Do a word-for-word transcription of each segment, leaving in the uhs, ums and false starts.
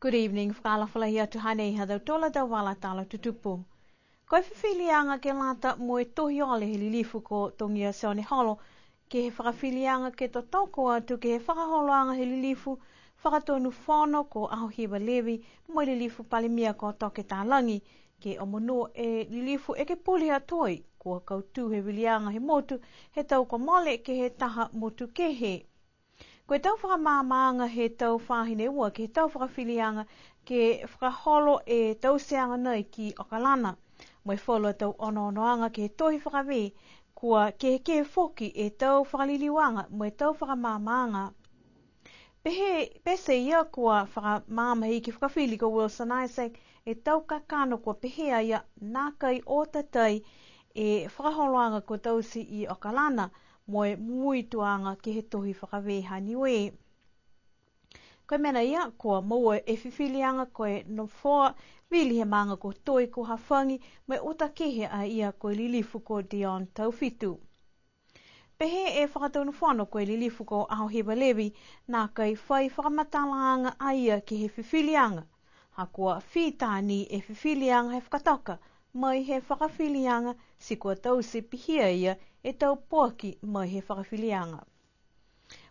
Good evening, fakaalofa lahi atu, hanei ha tautolu a tau vala tala tutupu. Ko e fifiliaga ke lata mo e tohi ole he lilifu ko Togia Sioneholo, ke he fakafiliaga ke totoko atu ke he fakaholoaga he lilifu fakatonu fono ko Ahohiva Levi, mo e lilifu palemia ko Toke Talagi, ke omonuo e lilifu ekepule ha Toi, kua kautū he viliaga he motu, he tau kua mole ke he taha motu kehe. Ko e tau fakamaamaaga he tau faahi ne ua ke he tau fakafiliaga ke fakaholo e tauteaga nei ki Okalana. Mo e falu a tau onoonoaga ke he tohi fakavē, kua kehekehe foki e tau fakaliliuaga mo e tau fakamaamaaga. Pehē, pete ia kua fakamaama he iki fakafili ko Wilson Isaac e tau kakano kua pehē a ia nākai o tatai e fakaholoaga kua taute i Okalana, mo e muituaga ke he tohi fakavē ha Niue. Ko e mena ia, kua moua e fifiliaga ko e nofoa vili he maaga ko Toi ko Hafagi, mo e uta kehe a ia ko e lilifu ko Dion Taufitu. Pehē e fakatonu fono ko e lilifu ko Ahohiva Levi, nākai fai fakamatalaaga a ia ke he fifiliaga. Ha kua fita ni e fifiliaga he fakatoka, mai he fakafiliaga, ti kua taute pihia ia e tau poaki mai he fakafiliaga.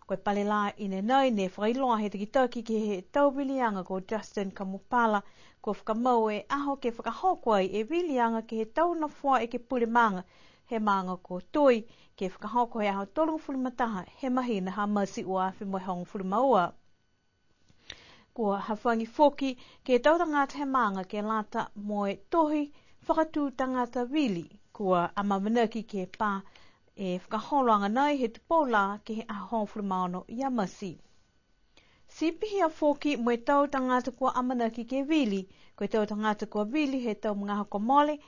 Ko e pale lā i ne nai ne fakailoa he takitaki ke he tau viliaga ko Justin Kamupala, kua fakamau e aho ke fakahoko ai e viliaga ke he tau nofoa ekepule maaga he maaga ko Toi, ke fakahoko he aho tolugofulu ma taha he mahina ha Mati ua afe mo e hogofulu ma ua. Kua hafagi foki ke he tau tagata he maaga ke lata mo e tohi fakatū tagata vili, kua amaamanaki ke pā e fakaholoaga nei he tupou lā ke he aho hogofulu ma ono ia Mati. Ti pihia foki mo e tau tagata kua amanaki ke vili, ko e tau tagata kua vili he tau magaaho kua mole,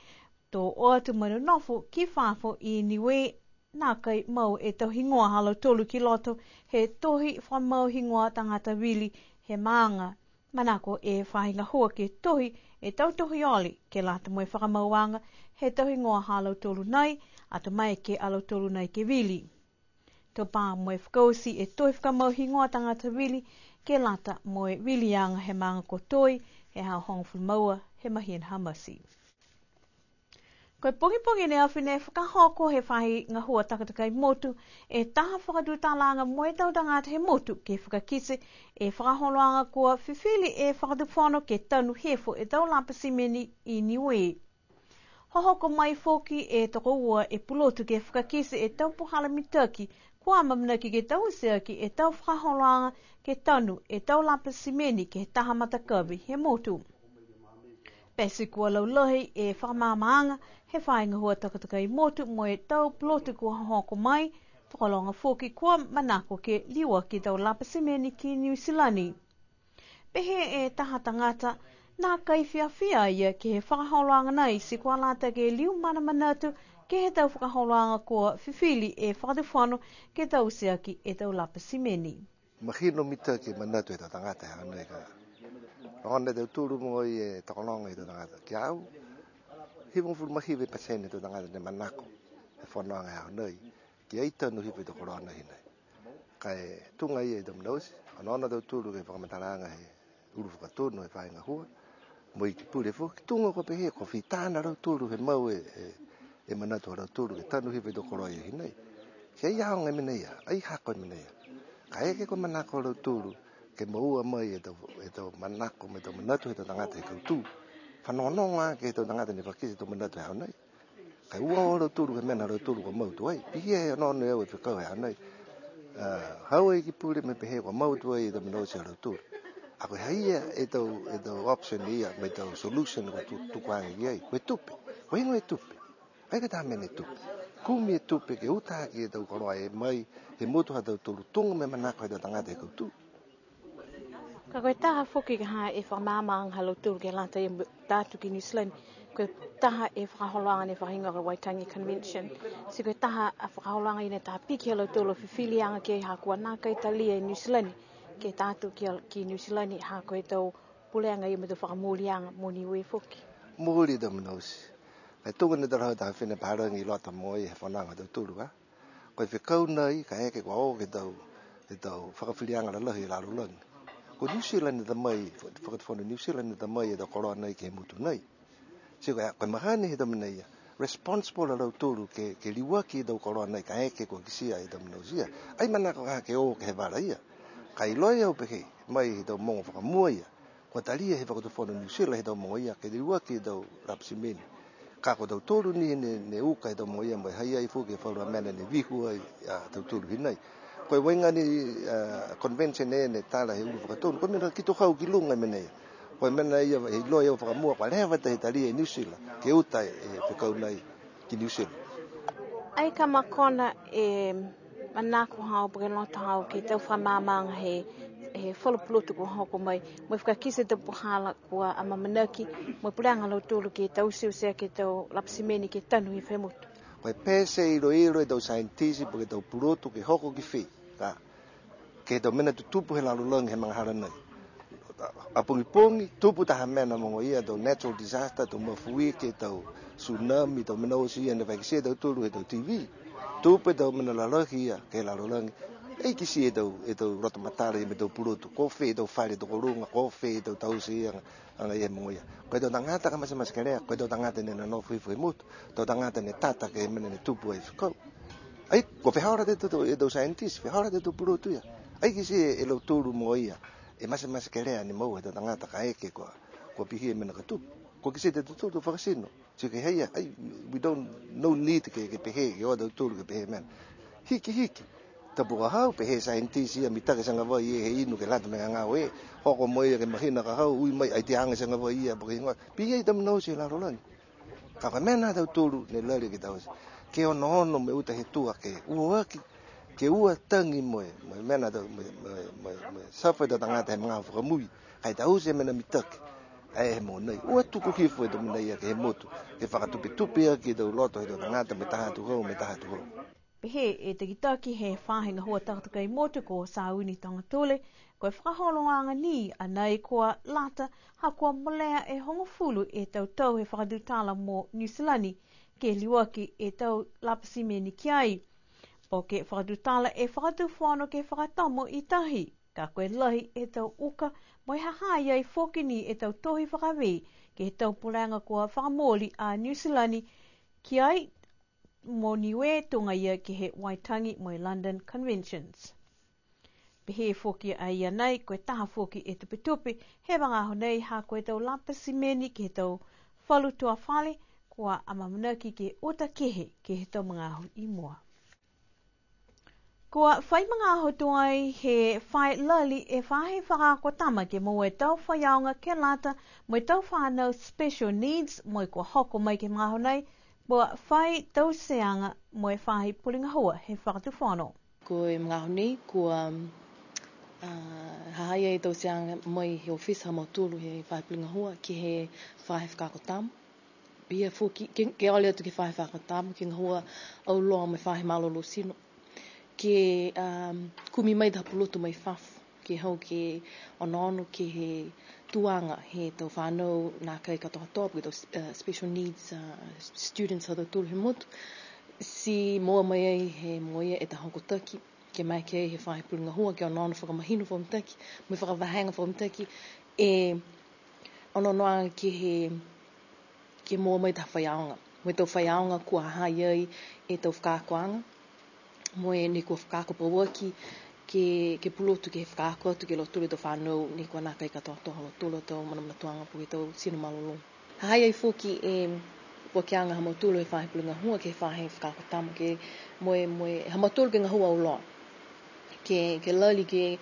to o atu mo e nonofo ki fafo i Niue, nākai mau e tau higoa ha lautolu ki loto he tohi fakamau higoa tagata vili he maaga. Manako e faahi gahua ke tohi e tau tohi ole ke lata mo e fakamauaga he tau higoa ha lautolu nei, ato maeke a lautolu nei ke vili. To pā mo e fakaoti e tohi fakamau higoa tagata vili ke lata mo e viliaga he maaga ko Toi, he aho hogofulu ma ua he mahina ha Mati. Ko e pogipogi ne afi ne fakahoko he faahi gahua takatakai motu e taha fakatutalaaga mo e tau tagata he motu ke fakakite e fakaholoaga kua fifili e fakatufono ke tanu hifo e tau lapa simeni i Niue. Hohoko mai foki e tokoua e pulotu ke fakakite e tau puhala mitaki kua amaamanaki ke taute aki e tau fakaholoaga ke tanu e tau lapa simeni ke he taha matakavi he motu. Pete kua laulahi e fakamaamaaga he faahi gahua takatakai motu mo e tau pulotu kua hohoko mai, tokologa foki kua manako ke liuaki e tau lapa simeni ki Niu Silani. Pehē e taha tagata, nākai fiafia a ia ke he fakaholoaga nei, ti kua lata ke liu manamanatu ke he tau fakaholoaga kua fifili e fakatufono ke taute aki e tau lapa simeni. Mahino mitaki e manatu he tau tagata he aho nei ka. Logona e tautolu mo e tokologa he tau tagata. Ki a au, hivagofulu ma hiva e pasene he tau tagata ne manako he fonoaga he aho nei. Ki ai tanu hifo e tau koloa nei hinei. Ka e tuga ia e tau mena oti, onoono a tautolu ke he fakamatalaaga he ulu fakatonu he faahi gahua, mo e Iki Pule foki, tuga kua pehē, kua fita ni a lautolu he mau e, e, e manatu ha lautolu ke tanu hifo e tau koloa ia hinei. Ti ai aoga e mena ia, ai hako e mena ia. Kaeke kua manako a lautolu ke moua mai e tau, e tau manako mo e tau manatu he tau tagata he kautū. Fanogonogo ke he tau tagata ne fakakite e tau manatu he aho nei. Ka e ua o lautolu ke he mena ha lautolu kua mau tuai. Pihia e onoono e au e fekau he aho nei. A, hau e Iki Pule mo e pehē kua mau tuai e tau mena oti ha lautolu. A ko e haia e tau, e tau option ia, mo e tau solution kua tu-, tuku age ki ai. Ko e tupe. Ko e heigoa e tupe. Ai ka taha mena e tupe. Kumi e tupe ke uta aki e tau koloa e mai he motu ha tautolu, tuga mo e manako he tau tagata he kautū. Ka ko e taha foki ka ha e fakamaamaaga ha lautolu ke lata ia mo e ta atu ki New Zealand, ko e taha e fakaholoaga ne fakahigoa ko e Waitangi Convention. Ti ko e taha a fakaholoaga ia ne tapiki ha lautolu a fifiliaga ke ha kua nākai talia e New Zealand ke ta atu ki, ki New Zealand, ha ko e tau puleaga ia mo e tau fakamooliaga mo Niue foki. Mooli e tau mena oti. Ka e tuga ne talahau e taha fifine palagi i loto mo e he fonoaga ha tautolu ka. Ko e fekau nei, kaeke kua o ke he tau, ke he tau fakafiliaga lalahi he lalolagi. Ko New Zealand ne ta mai, Fakatufono New Zealand ne ta mai e tau koloa nei ke he motu nei. Ti ko e, ko e mahani he tau mena ia, responsible a lautolu ke, ke liuaki e tau koloa nei kaeke kua kitia e tau mena oti ia. Ai manako ha ke o ke he vala ia. Ka e iloa e au pehē, mai he tau mogo fakamua ia, kua talia he Fakatufono New Zealand he tau mogo ia, ke liuaki e tau lapa simeni. Ka ko tautolu ni ne, ne uka e tau mogo ia mo e ha i ai foki e falu a mena ne vihu ai a tautolu hinei. Ko e uiga ni, a, convention e ne tala he ulu fakatonu, ko e mena kito hau ki luga e mena ia. Ko e mena ia, he iloa e au fakamua, kua leva tahi talia e New Zealand, ke uta e fekau nei ki New Zealand. Ai ka makona e manako hau, po ke loto hau, ke he tau fakamaamaaga he, he falu pulotu kua hoko mai, mo e fakakite e tau puhala kua amaamanaki, mo e pulega ha lautolu ke tau tiutia ke he tau lapa simeni ke tanu he faahi motu. Ko e pete iloilo e tau scientist, po ke tau pulotu ke hoko ki fē, ka, ke he tau mena tutupu he lalolagi he magahala nei. A pogipogi, tupu taha mena mogo ia, tau natural disaster, tau mafuike, tau tsunami, tau mena oti ia ne fai kitia e tautolu he tau T V. Tupu e tau mena lalahi ia ke he lalolagi. Ai kitia e tau, e tau loto matala ia mo e tau pulotu. Ko fē e tau fale tokoluga, ko fē e tau taute ia, aga ia he mogo ia. Ko e tau tagata ka matematekelea, ko e tau tagata ne nonofo hifo he motu, tau tagata ne tata ke he mena ne tupu ai fekau. Ai, kua fehau lahi e tau, e tau scientist, fehau lahi e tau pulotu ia. Ai kitia e lautolu mogo ia, e matematekelea ni moua he tau tagata kaeke kua, kua pihia e mena ka tupu. Kua kitia e tautolu fakatino. Ti ko e ha ia, ai, we don't, no need ke, ke pehē, ke o a tautolu ke pehē mena. Hiki, hiki. Tapu ka hau, pehē scientist ia, mitaki e agavai e he inu ke lata mo e gagao e, hoko mai ia ke mahina ka hau, ui mai, ai tiaga e agavai ia, po ke higoa. Pihia e tau mena oti he lalolagi. Ka ko e mena ha tautolu ne lali ke taute. Ke onoono mo e uta he tua ke ua aki, ke ua tagi mo e, mo e mena tau, mo e, mo e, mo e, mo e suffer e tau tagata he magaaho fakamui. Ka e taute e mena mitaki. Ai he mogonei. Ua tuku hifo e tau mena ia ke he motu. Ke fakatupetupe aki e tau loto he tau tagata mo e taha atu hau, mo e taha atu hau. Pehē e takitaki he faahi gahua takatakai motu ko Sauni Togatule, ko e fakaholoaga ni a nei kua lata, ha kua molea e hogofulu e tau tau he fakatutala mo Niu Silani, ke liuaki e tau lapa simeni ki ai. Po ke fakatutala e Fakatufono ke fakatomo i tahi, ka ko e lahi e tau uka, mo e ha ha i ai foki ni e tau tohi fakavē, ke he tau pulega kua fakamooli a Niu Silani ki ai, mo Niue tuga ia ke he Waitangi mo e London Conventions. Pehē foki a ia nei, ko e taha foki e tupetupe he magaaho nei ha ko e tau lapa simeni ke he tau falu tuafale, kua amaamanaki ke uta kehe ke he tau magaaho i mua. Kua fai magaaho tuai he fai lali e faahi fakaako tama ke moua e tau faiaoga ke lata mo e tau fanau special needs mo e kua hoko mai ke he magaaho nei, kua fai tauteaga mo e faahi pule gahua he Fakatufono. Ko e magaaho nei, kua, a, ha ha i ai e tauteaga mai he ofisa ha mautolu he faahi pule gahua ke he faahi fakaako tama. Pihia foki, ke, ke ole atu ke he faahi fakaako tama, ke gahua auloa mo e faahi malolō tino. Ke, um, kumi mai taha pulotu mai fafo, ke hau ke onoono ke he tuaga he tau fanau nākai katoatoa, po ke tau, uh, special needs, uh, students ha tautolu he motu. Ti moua mai ai he mogoia e taha hokotaki, ke maeke ai he faahi pule gahua, ke onoono fakamahino fakamitaki, mo e fakavahega fakamitaki, e onoonoaga ke he, ke moua mai taha faiaoga. Mo e tau faiaoga kua ha ha i ai e tau fakaakoaga, mo e ne kua fakaako pauaki, ke, ke pulotu ke fakaako atu ke lautolu e tau fanau, ne kua nākai katoatoa ha lautolu a tau manamanatuaga po ke tau tino malolō. Ha ha i ai foki e foakiaga ha mautolu he faahi pule gahua ke he faahi fakaako tama ke mo e, mo e, ha mautolu ke gahua auloa. Ke, ke lali ke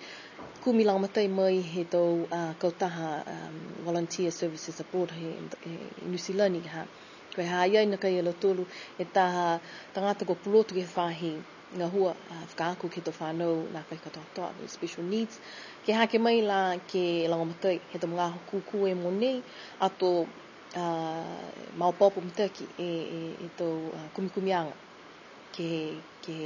kumi lagomatai mai he tau, a, kautaha, um, Volunteer Services Abroad he, he Niu Silani ha. Ko e ha ha i ai nākai a lautolu e taha tagata kua pulotu ke he faahi gahua, a, fakaako ke he tau fanau nākai katoatoa, special needs. Ke hake mai la ke lagomatai he tau magaaho kūkū e mogonei, ato, a, maopoopo mitaki e, e, e tau, a, kumikumiaga ke, ke,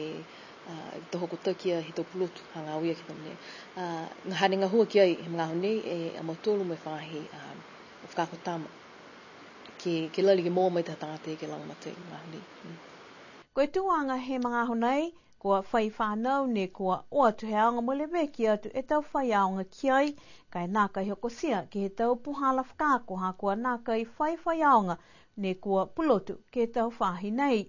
a, e tau hokotaki a he tau pulotu hagaao ia ke he tau mena. A, hane gahua ki ai he magaaho nei e a mautolu mo e faahi, a, fakaako tama. Ke, ke lali ke moua mai taha tagata ke lagomatai he magaaho nei. Mm. Ko e tuaga he magaaho nei, Kua fai fānau ne kua o atu he aoga mo leveki atu e tau faiaoga ki ai, ka e nākai hokotia ke he tau puhala fakaako ha kua nākai fai faiaoga ne kua pulotu ke he tau faahi nei.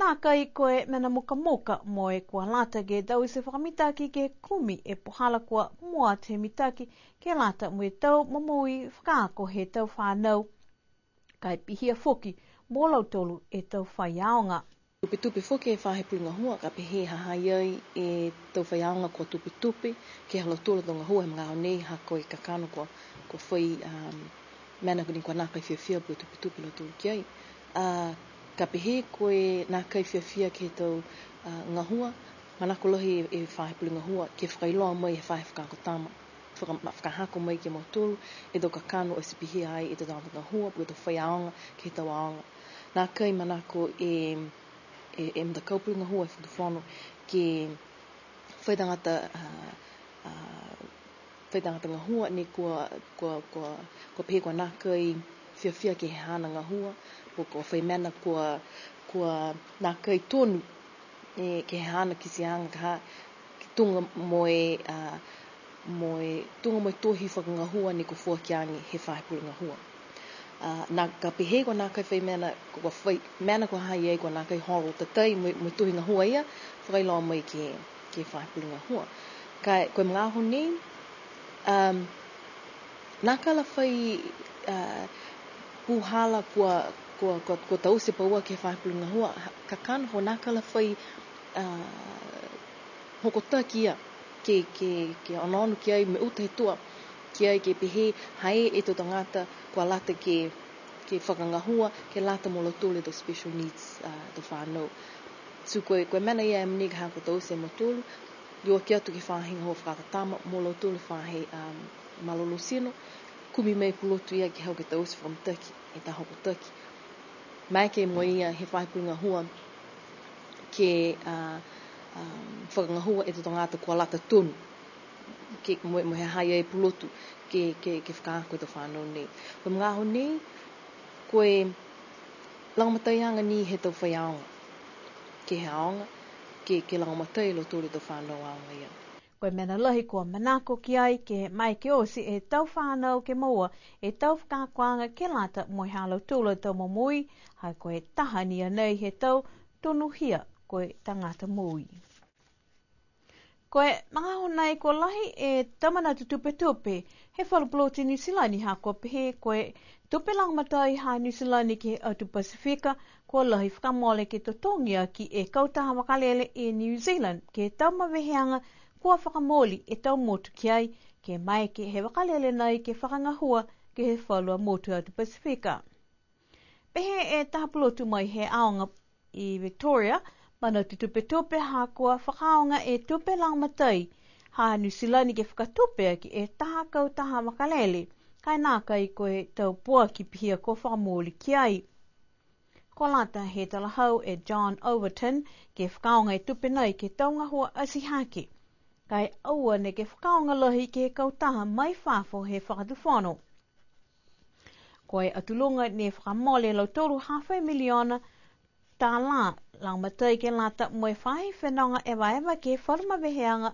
Nākai ko e mena mukamuka mo e kua lata ke taute fakamitaki ke kumi e puhala kua mua atu he mitaki ke lata mo e tau momoui fakaako he tau fānau. Ka e pihia foki mo lautolu e tau faiaoga. Tupetupe foki e faahi pule gahua, ka pehē ha ha i ai e tau faiaoga kua tupetupe ke he ha lautolu a tau gahua he magaaho nei, ha ko e kakano kua, kua fai, um, mena ko ni kua nākai fiafia po ke tupetupe a lautolu ki ai. A, ka pehē ko e nākai fiafia ke he tau, a, gahua, manako lahi e faahi pule gahua ke fakailoa mai he faahi fakaako tama, faka-, ma-, fakahako mai ki a mautolu e tau kakano ati pihia ai e tau tagata gahua, po ke tau faiaoga ke he tau aoga. Nākai manako e, e, e matakau pule gahua he fakatufono ke fai tagata, a, a, fai tagata gahua ne kua, kua, kua, kua pehē kua nākai fiafia ke he haana gahua, po kua fai mena kua, kua nākai tonu, e, ke he haana kitiaaga ka ha, ke tuga mo e, a, mo e, tuga mo e tohi fakagahua ne kua foaki age he faahi pule gahua. A, nā, ka pehē kua nākai fai mena, kua fai mena kua ha ha i ai kua nākai holo tatai mo e, mo e tohi gahua ia, fakailoa mai ke, ke he faahi pule gahua. Ka, ko e magaaho nei, um, nākai la fai, a, puhala kua, kua, kua, kua taute pauaki he faahi pule gahua, ha, kakano foki nākai la fai, a, hokotaki ia, ke, ke, ke onoono ki ai mo e uta he tua, ki ai ke pehē, ha e tau tagata kua lata ke, ke fakagahua, ke lata mo lautolu e tau special needs, a, tau fānau. So ko e, ko e mena ia e mena ka ha kua taute e mautolu, liuaki atu ke he faahi gahua fakaako tama, mo lautolu e faahi, um, malolō tino, kumi mai e pulotu ia ke hau ke taute fakamitaki e taha hokotaki. Maeke mo ia he faahi pule gahua ke, a, a, fakagahua e tau tagata kua lata tonu. Ke, mo, mo e ha ha i ai e pulotu ke, ke, ke fakaako e tau fānau nei. Ko e magaaho nei, ko e lagomataiaga ni he tau faiaoga ke he aoga, ke, ke lagomatai e lautolu e tau fānau aoga ia. Ko e mena lahi kua manako ki ai ke maeke oti e tau fānau ke moua e tau fakaakoaga ke lata mo e ha lautolu a tau momoui, ha ko e taha ni a nei he tau tonuhia ko e tagata moui. Ko e magaaho nei kua lahi e tau manatu tupetupe he falu pulotu Niu Silani ha kua pehē ko e tupe lagomatai ha Niu Silani ke he atu Pasifika, kua lahi fakamole ke totogi aki e kautaha vakalele Air New Zealand ke he tau maveheaga kua fakamooli e tau motu ki ai, ke maeke he vakalele nei ke fakagahua ke he falu a motu he atu Pasifika. Pehē e taha pulotu mai he aoga i Victoria, manatu tupetupe ha kua fakaaoga e tupe lagomatai ha Niu Silani ke fakatupe aki e taha kautaha vakalele, ka e nākai ko e tau poaki pihia kua fakamooli ki ai. Kua lata he talahau e John Overton ke fakaaoga e tupe nei ke he tau gahua atihake. Ka e aua neke fakaaoga lahi ke he kautaha mai fafo he fakatufono. Ko e atuluga ne fakamole e lautolu hafa e miliona tālā lagomatai ke lata mo e faahi fenoga evaeva ke he falu maveheaga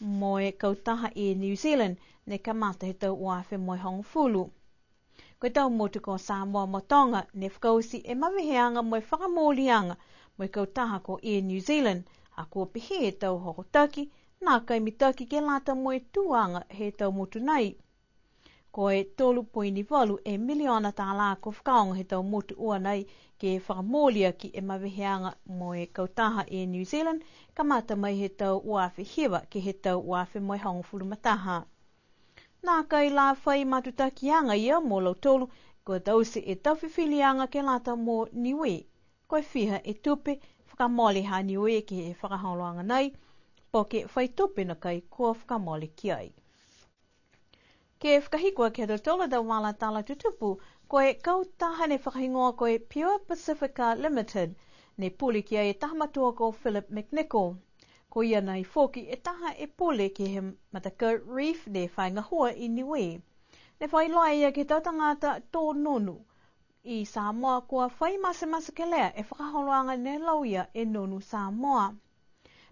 mo e kautaha Air New Zealand ne kamata he tau ua afe mo e hogofulu. Ko e tau motu ko Samoa mo Toga ne fakaoti e maveheaga mo e fakamooliaga mo e kautaha ko Air New Zealand, ha kua pehē e tau hokotaki, nākai mitaki ke lata mo e tuaga he tau motu nei. Ko e tolu poini valu e miliona tālā kua fakaaoga he tau motu ua nei ke fakamooli aki e maveheaga mo e kautaha Air New Zealand, kamata mai he tau ua afe hiva ke he tau ua afe mo e hogofulu ma taha. Nākai la fai matutakiaga ia mo lautolu, kua taute e tau fifiliaga ke lata mo Niue. Ko e fiha e tupe fakamole ha Niue ke he fakaholoaga nei, po ke fai tupe nākai kua fakamole ki ai. Ke fakahiku aki ha tautolu a tau vala tala tutupu, ko e kautaha ne fakahigoa ko e Pure Pacifica Limited, ne pule ki ai e taha matua ko Philip McNichol. Ko ia nai foki e taha e pule ke he matakau Reef ne fai gahua i Niue. Ne fakailoa e ia ke he tau tagata tō nonu i Samoa kua fai matematekelea e fakaholoaga ne lauia e Nonu Samoa.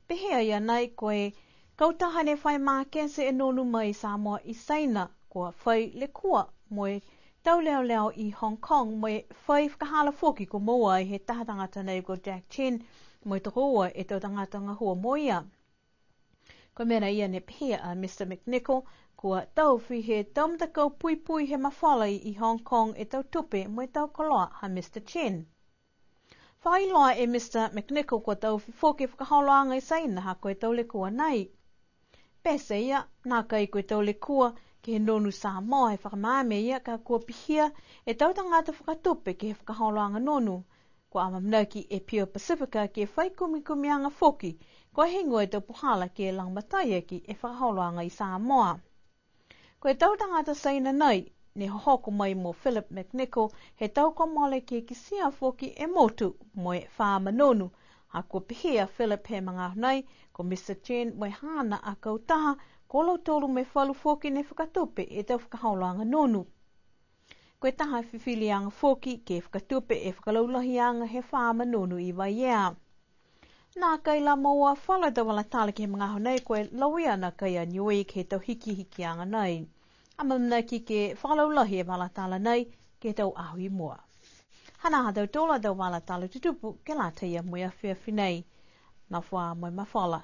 Pehē a ia nei ko e kautaha ne fai makete e nonu mai Samoa i Saina, kua fai lekua mo e tau leoleo i Hong Kong, mo e fai fakahala foki kua moua ai he taha tagata nei ko Jack Chen, mo e tokoua e tau tagata gahua mo ia. Ko e mena ia ne pehē a Mr McNichol, kua taofi he tau matakau puipui he mafola i Hong Kong e tau tupe mo e tau koloa ha Mr Chen. Fakailoa e Mr McNichol kua taofi foki e fakaholoaga i Saina ha ko e tau lekua nei. Pete ia, nākai ko e tau lekua ke he nonu Samoa he fakamaama ia, ka kua pihia e tau tagata fakatupe ke he fakaholoaga nonu. Kua amaamanaki e Pure Pacifica ke fai kumikumiaga foki, ko e heigoa e tau puhala ke lagomatai aki e fakaholoaga i Samoa. Ko e tau tagata Saina nei, ne hohoko mai mo Philip McNichol he tau kua mole ke kitia foki e motu mo e faama nonu. Ha kua pehē a Philip he magaaho nei, ko Mr Chen mo e haana a kautaha, ko lautolu mo e falu foki ne fakatupe e tau fakaholoaga nonu. Ko e taha fifiliaga foki ke fakatupe e fakalaulahiaga he faama nonu i Vaiea. Nākai la moua falu tau vala tala ke he magaaho nei, ko e lauia nākai a Niue ke he tau hikihikiaga nei. Amaamanaki ke fakalaulahi e vala tala nei ke he tau aho i mua. Hanā ha tautolu a tau vala tala tutupu ke lata ia mo e afiafi nei. Nofoa mo e mafola.